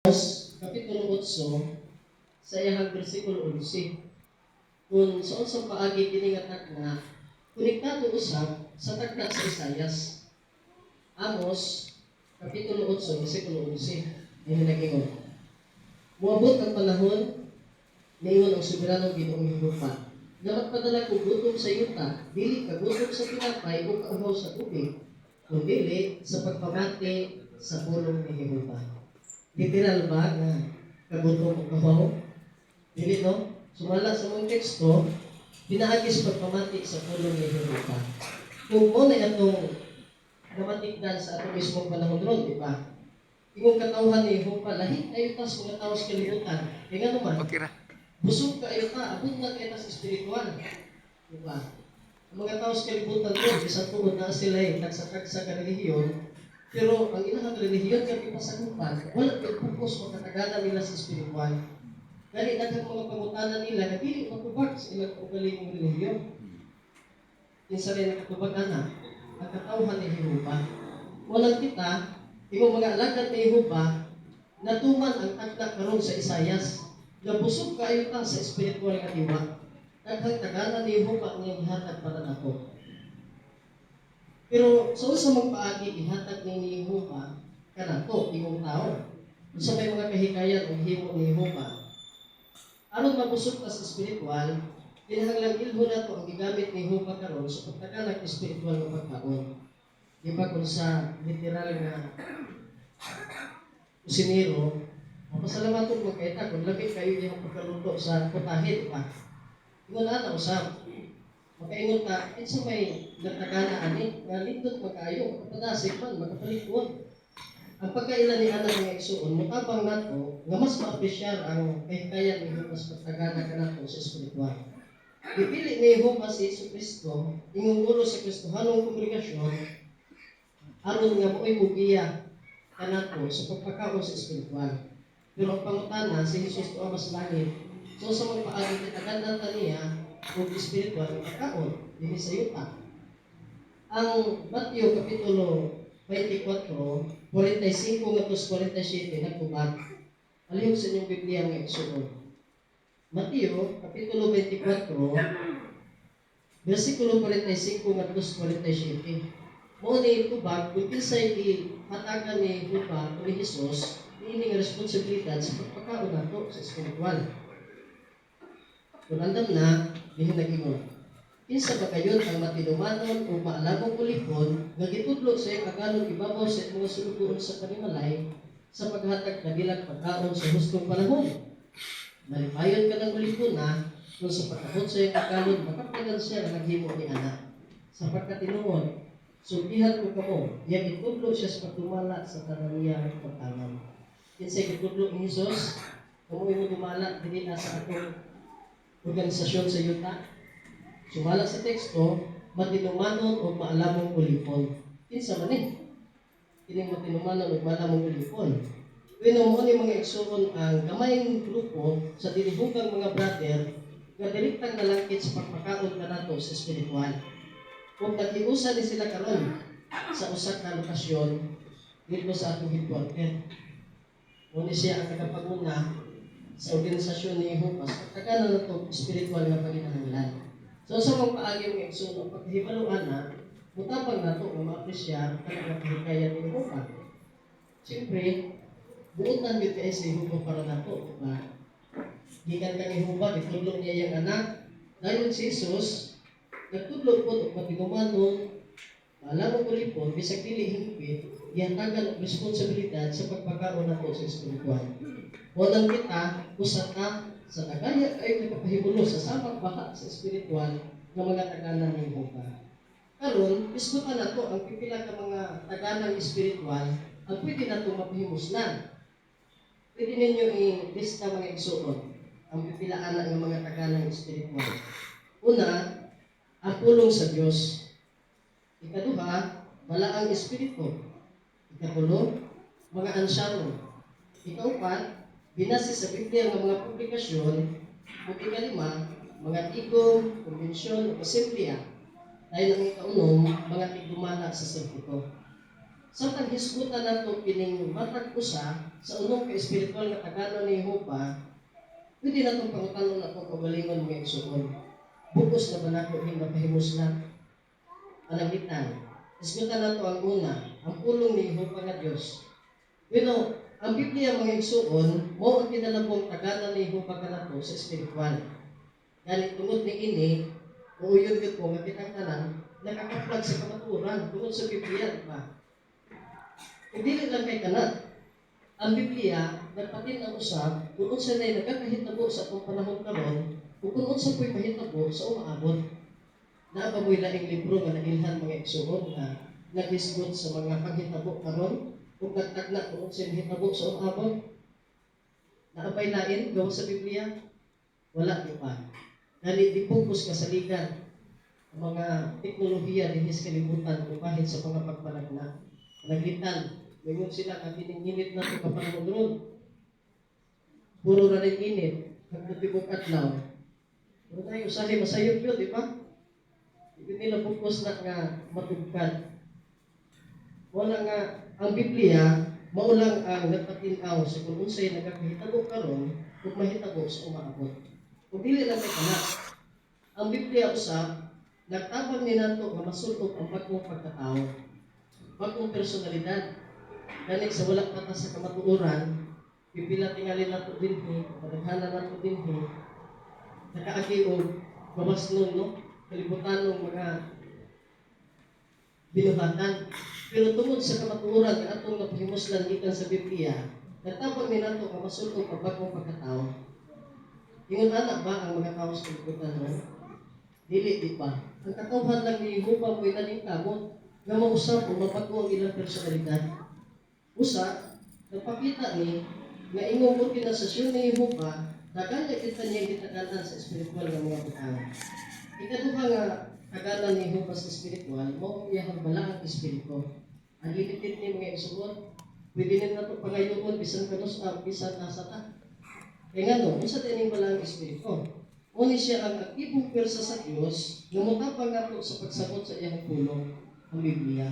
Kapitulo 8 sa iyang bersikulo 11. Kung sa unsang paagi kini nga tagna konektado usab sa tagna sa Isayas. Amos kapitulo 8 bersikulo 11 ay nag-ingon. "Moabot ang panahon, niingon ang soberanong Ginoong Jehova, nga magpadala ko gutom sa yuta, dili kagutom sa tinapay o kauhaw sa tubig, kundi sa pagpamati sa pulong ni Jehova." Literal ba nga kagutom o kahaw? Dili, no? Sumala sa mga teksto, pinaagi sa pagpamati sa pulong ni Jehova. Kung mao na atong namatikdan sa atong mismong panahon ron, di ba? Ingong katawhan ni Jehova, lahi kayo ta sa mga tao sa kalibutan. Kaya nga naman, Okay ra. Busog kaayo ta, abot na kaayo ta sa espiritual. Di ba? Ang mga tao sa kalibutan ko, bisan tuod na sila eh, tagsa-tagsa ka relihiyon, pero ang ilang relihiyon nga gipasagupan, wala kay focus makataganan nila sa espiritual. Gani daghang mga pangutana nila nga dili matubag sa ilang kaugalingong relihiyon. Kinsa rin nakatubag ana? Ang katawhan ni Jehova. Walang kita, imong mga alagad ni Jehova, natuman ang tagna karon sa Isayas, nga busog kaayo ta sa espiritual nga diwa. Daghang taganan ni Jehova ang iyang gihatag para nato. Pero sa unsa mong paagi ihatag ni Jehova kanato, ingong tao? Unsa may mga kahikayan ang himo ni Jehova? Aron mabusog ta sa espiritual, kinahanglan ilhon nato ang gigamit ni Jehova karon sa pagtaganag espiritual nga pagkaon. Di ba kung sa literal nga kusinero, mapasalamaton mo kay ta kung lami kaayo iyang pagkaluto sa putahe, di ba? Ingon ana usab. Makaingon ta, kinsa may natagana ani nga lindot magkaayo, makapadasig man, makapalikon? Ang pagkaila ni ana, mga igsuon, mutabang nato nga mas maapresyar ang kahikayan ni Jehova sa pagtagana kanato sa espiritual. Gipili ni Jehova si Hesus Kristo, ingong ulo sa Kristohanong kongregasyon, aron nga mao'y mugiya kanato sa pagpakaon sa espiritual. Pero ang pangutana, si Jesus tuwa ba sa langit? So sa mga paagi kitaganan ta niya og espiritual nga pagkaon dinhi sa yuta? Ang Mateo kapitulo 24, 45 ngadto 47 nagtubag. Palihog sa inyong Biblia, mga igsuon. Mateo kapitulo 24, versikulo 45 ngadto 47. Mao ni tubag kung kinsay gihatagan ni Jehova o ni Jesus niini nga responsibilidad sa pagpakaon nato sa espiritual. Kung andam na, dihin nag-ingon. "Kinsa ba kayon ang matinumanon o maalamong ulipon nga gitudlo sa iyang agalon ibabaw sa mga sulugoon sa panimalay sa paghatag kanilang pagkaon sa hustong panahon? Malipayon kanang ulipon na kung sa pag-abot sa iyang agalon makaplagan siya nga naghimo ni ana. Sa pagkatinuod, sultihan ko kamo, iyang itudlo siya sa pagdumala sa tanan niyang pagtangan." Kinsay gitudlo ni Jesus? Kamo imo dumala dinhi na sa atong organisasyon sa yuta. Sumala sa teksto, matinumanon o maalamong ulipon. Kinsa man eh? Kining matinumanon o maalamong ulipon. Pero mao ni, mga igsuon, ang gamayng grupo sa dinihugang mga brother nga direktang nalangkit sa pagpakaon kanato sa espiritual. Kung naghiusa ni sila karon sa usa ka lokasyon dito sa atong headquarter. Mao ni siya ang nagapanguna sa organisasyon ni Jehova sa pagtagana nato espiritual nga panginahanglan. So sa mga paagi, mga igsoon, ang pagkahibaluan na mutabang nato nga maapresyar kanang kahikayan ni Jehova. Siyempre, buotan gyud kay si Jehova para nato, di ba? Gikan kang Jehova, gitudlo niya iyang anak. Dayon si Jesus, nagtudlo po og matinumanon, maalamong ulipon, bisag dili hingpit, gihatagan og responsibilidad sa pagpakaon nato sa espiritual. Walang kita, usa ka sa dagaya kaayo nagpapahimulo sa samang baha sa espiritual nga mga taganan ni Jehova. Karon, isgutan nato ang pipila ka mga taganang espiritual ang pwede nato mapahimuslan. Pwede ninyo i-lista, mga igsuon, ang pipila ana nga mga taganang espiritual. Una, ang pulong sa Dios. Ikaduha, balaang espiritu. Ikatulo, mga ansyano. Ikaupat, binase sa Biblia nga mga publikasyon. Ug ikalima, mga tigom, kumbensyon, o asembleya. Dahil ang ikaunom, mga tigdumala sa sirkuto. Samtang hisgutan nato kining matag usa sa unong ka espiritual nga tagana ni Jehova, pwede natong pangutanon atong kaugalingon, mga igsuon. Bugos na ba nako ning mapahimuslan? Pananglitan, hisgutan nato ang una, ang pulong ni Jehova nga Dios. Ang Biblia, mga igsuon, mao ang kinalabong tagana ni Jehova kanato sa espiritual. Gani tungod ni ini, muuyon gyud ko nga kitang tanan nakakaplag sa kamatuoran tungod sa Biblia, di ba? Ug dili lang kay kana. Ang Biblia nagpatin-aw usab kung unsa nay nagakahitabo sa atong panahon karon ug kung unsa po'y mahitabo sa umaabot. Naa ba mo'y laing libro nga nailhan, mga igsuon, nga naghisgot sa mga panghitabo karon ug nagtagna kung unsay mahitabo sa umaabot? Naa ba'y lain gawas sa Biblia? Wala, di ba? Dali di focus ka saligan ang mga teknolohiya dinhi sa kalibutan ug bahin sa mga pagpanagna. Pananglitan, moingon sila nga kining init na ito kapanahon ron. Puro ra rin init, hangtod tibok adlaw. Pero tayo usahay masayop yun, di ba? Hindi nila focus na nga matugkad. Wala nga ang Biblia mao lang ang nagpatin-aw sa kung unsay nagakahitabo karon ug mahitabo sa umaabot. Ug dili lang kay kana. Ang Biblia usab nagtabang ni nato nga masul-ob ang bag-ong pagkatao, bag-ong personalidad. Gani sa wala pa ta sa kamatuoran, pipila tingali nato dinhi, kadaghanan nato dinhi, nakaagi og gawas nun, no? Kalibutan ng mga binuhatan. Pero tungod sa kamatuoran nga atong napahimuslan gikan sa Biblia, nagtabang ni nato nga masul-ob ang bag-ong pagkatao. Ingon ana ba ang mga tao sa kalibutan, no? Dili, di ba? Ang katawhan lang ni Jehova mo'y naningkamot nga mausab o mabago ang ilang personalidad. Usa, nagpakita ni nga ingong organisasyon ni Jehova, dagaya kita niya gitaganan sa espiritual nga mga butang. Ikaduha nga tagalan ni Jehova sa espiritual, mao ang iyang balaang espiritu. Ang limited ni, mga igsuon, pwede nin nato pangayoon bisan kanus-a, bisan asa ta. Kay ngano, unsa dining balaang espiritu? Mao ni siya ang aktibong pwersa sa Dios nga motabang nato sa pagsabot sa iyang pulong, ang Biblia.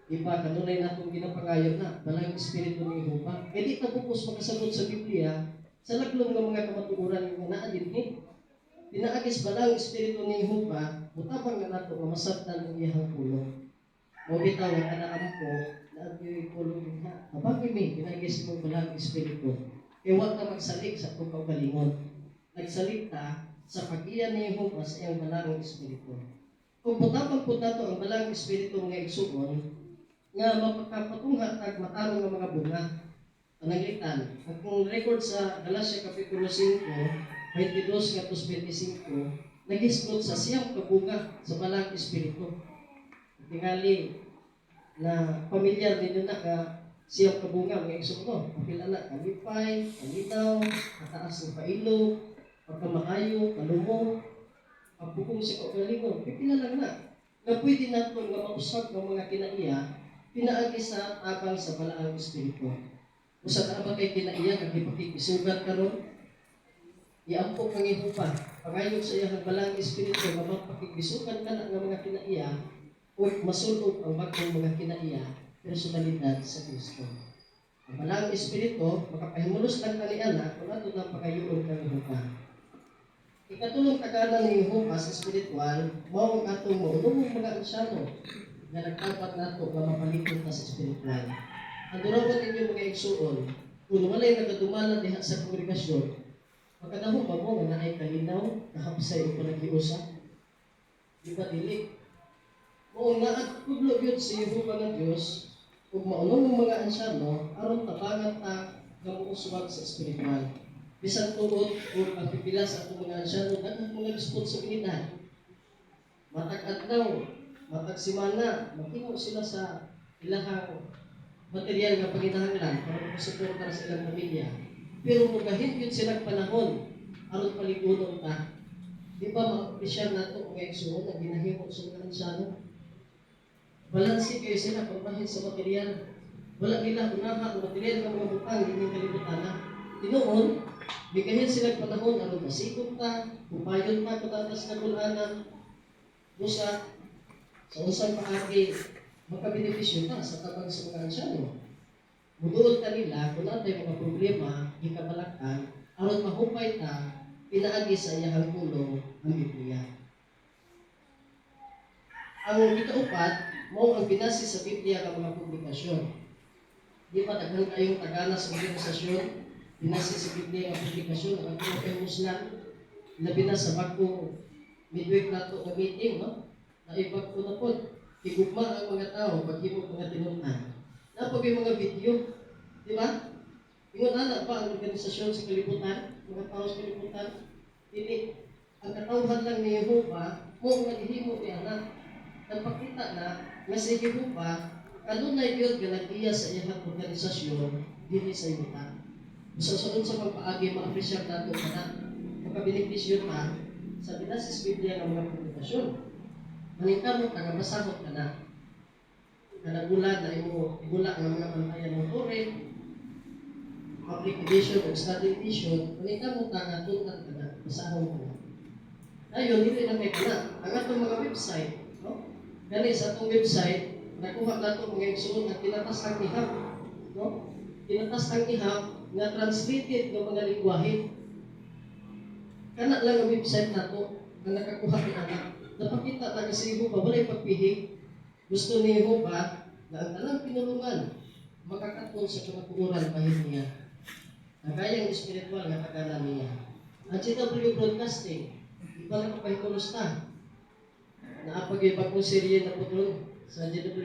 Di ba, kanunay natong ginapangayo na, balaang espiritu ni Jehova. Kaya di ta bukos makasabot sa Biblia sa laglong nga mga kamatuoran nga naa dinhi. Pinaagi sa balaang espiritu ni Jehova, mutabang nga nato nga masabtan ang iyang pulong. Mao bitaw nga kada ampo, naa gyuy pulong dinha. Tabang mi, pinaagi sa imong balaang espiritu. Kay wa ta magsalig sa atong kaugalingon. Nagsalig ta sa pag-iya ni Jehova sa iyang balaang espiritu. Kung mutabang po nato ang balaang espiritu, mga igsuon, nga mapakapatungha tag matarong nga mga bunga. Pananglitan, ang kung record sa Galatia Kapitulo 5, 22 ngadto 25, naghisgot sa 9 ka bunga sa balaang espiritu. Tingali na pamilyar ninyo na ka 9 ka bunga, mga igsuon. Apil ana: kalipay, kalinaw, kataas ng pailo, pagkamaayo, kalumo, pagpugong sa kaugalingon. Pipila lang na. Nga pwede nato nga mausab ng mga kinaiya pinaagi sa tabang sa balaang espiritu. Usa ka ba kay kinaiya nga gipakigisugat karon? Iampo kang Jehova, pangayo sa iyang balaang espiritu nga mapakigisugan ka na nga mga kinaiya ug masul-ob ang bag-ong mga kinaiya, personalidad sa Kristo. Ang balaang espiritu makapahimulos lang kaniana kung ato nang pangayoon kang Jehova. Ikatulong tagalan ni Jehova sa espiritual, mao ang atong maunumong mga ansyano nga nagtabang nato nga mapalikod ta sa espiritual. Ang durawon ninyo, mga igsuon, kung walay nagadumala diha sa kongregasyon, makadahom ba mo nga naay kalinaw, kahapsay o panaghiusa? Di ba dili? Mao nga tudlo gyud si Jehova nga Dios ug maunong mga ansyano aron tabangan ta nga muuswag sa espiritual. Bisan tuod ug ang pipila sa atong mga ansyano daghang mga responsibilidad. Matag adlaw, matag semana, maghimo sila sa ilahang material nga panginahanglan para makasuporta sa ilang pamilya. Pero mugahin gyud silang panahon aron paligunon ta. Di ba ma-appreciate nato, mga igsuon, ang ginahimo sa mga ansyano? Balanse kayo sila pagbahin sa material. Wala nila unaha ang material nga mga butang ining kalibutan na. Tinuon, bigahin sila panahon aron masikop ta, upayon ta kung tatas na gulana, busa, sa unsang paagi, Makabenepisyo ta sa tabang sa mga ansyano. Muduol ta nila kung naa tay mga problema, gikabalakan, aron mahupay ta pinaagi sa iyahang pulong, ang Biblia. Ang ikaupat, mao ang binase sa Biblia nga mga publikasyon. Di ba daghan kayong tagana sa organisasyon, binase sa Biblia nga publikasyon, ang atong kay Muslim, labi na sa bag-ong midweek nato nga meeting, no? Naibag ko na po. Higugma ang mga tao paghimo mga tinun-an. Naa pa mga video, di ba? Ingon ana ba ang organisasyon sa kalibutan, mga tao sa kalibutan? Dili. Ang katawhan lang ni Jehova mao nga gihimo ni ana. Nagpakita na nga si Jehova kanunay gyud nga nag-iya sa iyang organisasyon dinhi sa yuta. Sa sunod sa pagpaagi, ma-appreciate nato kana, makabenepisyo ta sa binase sa Biblia nga mga publikasyon. Maningkamot ka nga basahon ka na. Kada bulan na imo ibula nga mga Bantayan ng Tore, public edition o study edition, maningkamot ka nga tun-an ka na, basahon ka na. Dayon, dili lang kay kana. Ang atong mga website, no? Gani sa atong website, nakuha nato, mga igsoon, ang kinatas-ang ihap, no? Kinatas-ang ihap nga translated ng mga lingwahe. Kana lang ang website nato ang nakakuha ni ana. Napakita na kasi Jehova walay pagpihig. Gusto ni Jehova na ang tanang pinulungan makakaton sa kamatuoran bahin niya. Ang kayang espiritual nga tagana niya. Ang JW Broadcasting, di ba nakapahikulos ta? Naa pa gyud bagong serye na po doon sa JW.